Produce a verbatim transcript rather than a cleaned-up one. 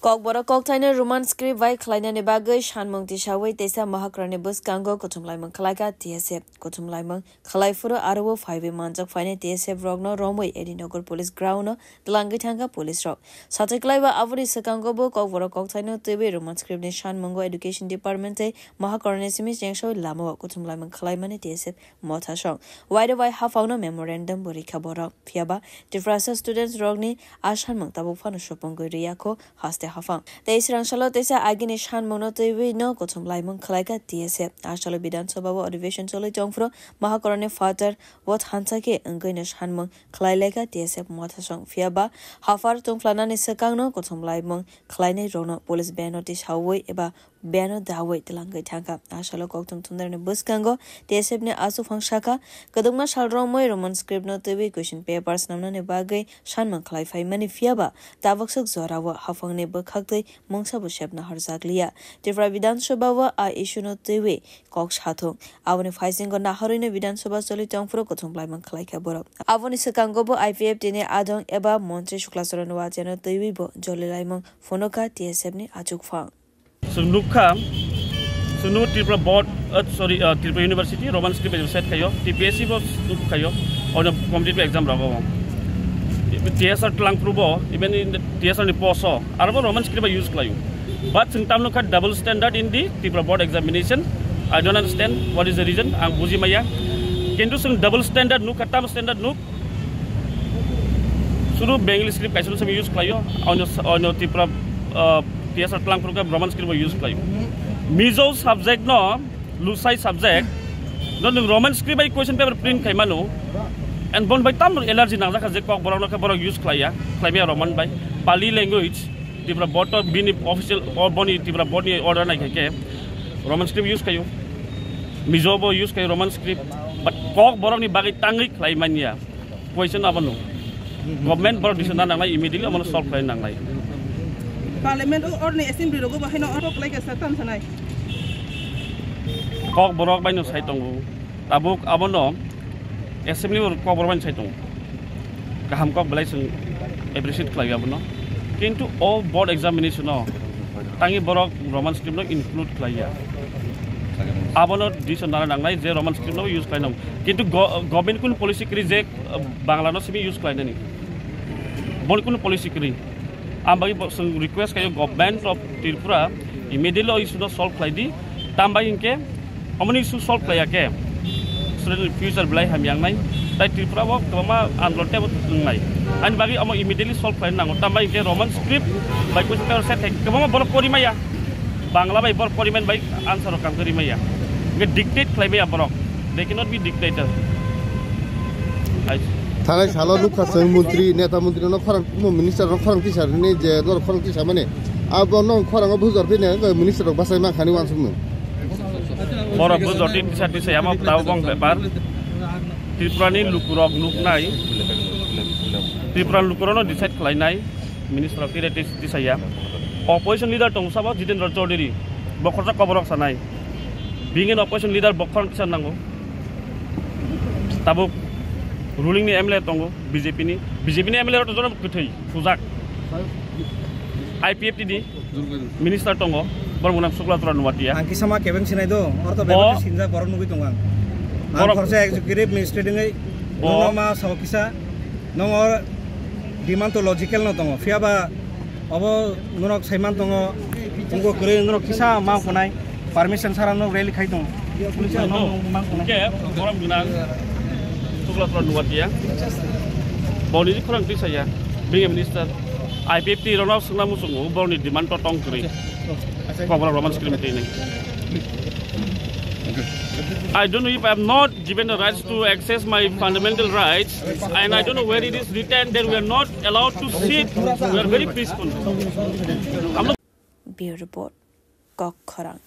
Kokborok kokthaino Roman script bai khlainani bagwi sanmung tisawi teisa Mahakarani bwskango kuthumlaimung khlaikha T S F. Kuthumlaimung khlai phuru aro o phaiwi manjak phainai T S F rokno romwi Edinagar Police Ground-o twlangwi thangkha police rok. Sachaklaiba aboni swkango bo Kokborok kokthaino twiwi Roman script ni sanmungo Education Department tei Mahakarani simi chengsawi lamao kuthumlaimung khlaimani T S F mothasong. Wairok bai haphangno memorandum bo rikha borok. Phiyaba Tiprasa students rokni a sanmung tabuk phano supungwi riyakho haste haphang. Tei swrangsalo teisa agini sanmungno twiwi no kuthumlaimung khlaikha T S F. A salo Bidhan Sabha o adhiveshon choli tongphuru Mahakarani Father bo thansa khe wngwino sanmung khlailaikha T S F mothasong. Phiyaba haphar tungphlanani swkangno kuthumlaimung khlainai rokno police beno tisawi eba beno dawi twlangwi thangkha. A salo kokthum thumnarni bwskango T S F ni achuphang sakha, kwdwkma sal romwi Roman script no twiwi question paper snamnani bagwi sanmung khlai phaimani, phiyaba tabukswk jorao haphangni bwkhaktwi mungsa bo sepna horjakliya. Tripura Bidhan Sabha o a issue no twiwi kok sathung. Aboni phaisingo naharwino Bidhan Sabha choli tongphuru kuthumlaimung khlaikha borok. Aboni swkango bo I P F T ni adong eba montri Shukla Charan Noatia no twiwi bo jolilaimung phunukha T S F ni achukphang. Chwng nukha, chwng nukha Tripura Board, uh, sorry, uh, Tripura University Roman script bai set khaio, T P S C bo nukhaio, ono competitive exam rogo. T S R twlangphuru bo, even in the T S R ni post o, aro bo Roman script bai use khlaio. But chwng tam nukha double standard in the Tripura Board examination. I don't understand what is the reason, ang buji maya. Kintu chwng double standard nukha, tam standard nuk, Suru Bengali script kaisa se use khlaio, onyo, onyo Tripura, uh, T S R twlangphuru khe Roman script bo use khlaio. Mizo subject no, Lusai subject no nwng Roman script bai question paper print khai mano, and bon bai tam allergy nangjakha je Kokborok no khe borok use khlaiya, khlaimaya Roman bai, Pali language, Tripura Board to bini official, o boni Tripura Board ni order nai khai khe Roman script use khaio, Mizo bo use khaio Roman script, but Kokborok ni bagwi tangwi khlai manya. Question abono. Government borok decision na nangnai, immediately abono solve khlai nangnai. Parliament o orni assembly rogo bo haino oro khlai kha sir, tam sanai. Kokborok bai no sai tongo. Tabuk abono assembly o Kokborok bai no sai tongo. Kaham kok belai chwng appreciate khlai abono. Kintu o board examination o tangi borok Roman script no include khlaiya. Abono decision nana nangnai je Roman script no use khlainai. Kintu go-, government kun policy kri je, uh, Bangla no simi use khlainani. Bon kun policy kri. Am bagwi bo chwng request khayo government of Tripura immediately o issue no solve khlai di. Tam bai hinkhe Omoni issue solve khlaiya khe, student ni future belai hamya wngnai. Tai Tripura bo kwbangma andolon tebo wngnai. Ani bagwi omo immediately solve khlai nango. Tamo hinkhe Roman script bai question paper set khai kwbangma borok kori maya. Bangla bai borok kori man bai answer rok kam kori maya. Hinkhe dictate khlai maya borok. They cannot be dictator. Hai. Thanai salo nukha chwng montri, neta montri no khorang, minister no khorang tisa rini je norok khorang tisa mani. Abo no khorang o bujor phine minister rok bachai mankha ni uansukmung. Borok bo jotwi tisa tisa yama pwtao bong bepar. Tripura ni lukurok nuknai. Tripura lukurok no decide khlainai. Minister of State tisa ya. Opposition leader tong sabo Jitendra Chaudhary. Bo khorsa koborok sanai. Being an opposition leader bo khorang tisa nango. Tabuk ruling ni M L A tongo B J P ni. B J P ni M L A rok to jono kwthwi, thujak. I P F T ni. Minister tongo, borok mwnang Sukla Tora Nuatia. Ang kisa ma kebeng sinai do, orto bebak sinjak borok nugui tongo ang. Ang borok khorsa executive magistrate wngwi bo nono ma sao kisa, nong or demand to logical no tongo. Phiya ba obo norok saiman tongo, wngkha kwrwi norok kisa ma kunai. Permission sara no rally khai tongo. Police no mang tongo. Ke, borok mwnang Sukla Tora Nuatia. Boni khorang tisa ya, being a minister. I P F T rokno swngna muchungo, borokni demand to tong kwrwi. Kokborok Roman script twi nai. I don't know if I am not given the rights to access my fundamental rights, and I don't know where it is written that we are not allowed to sit. We are very peaceful. Bureau Report, Kok Khorang.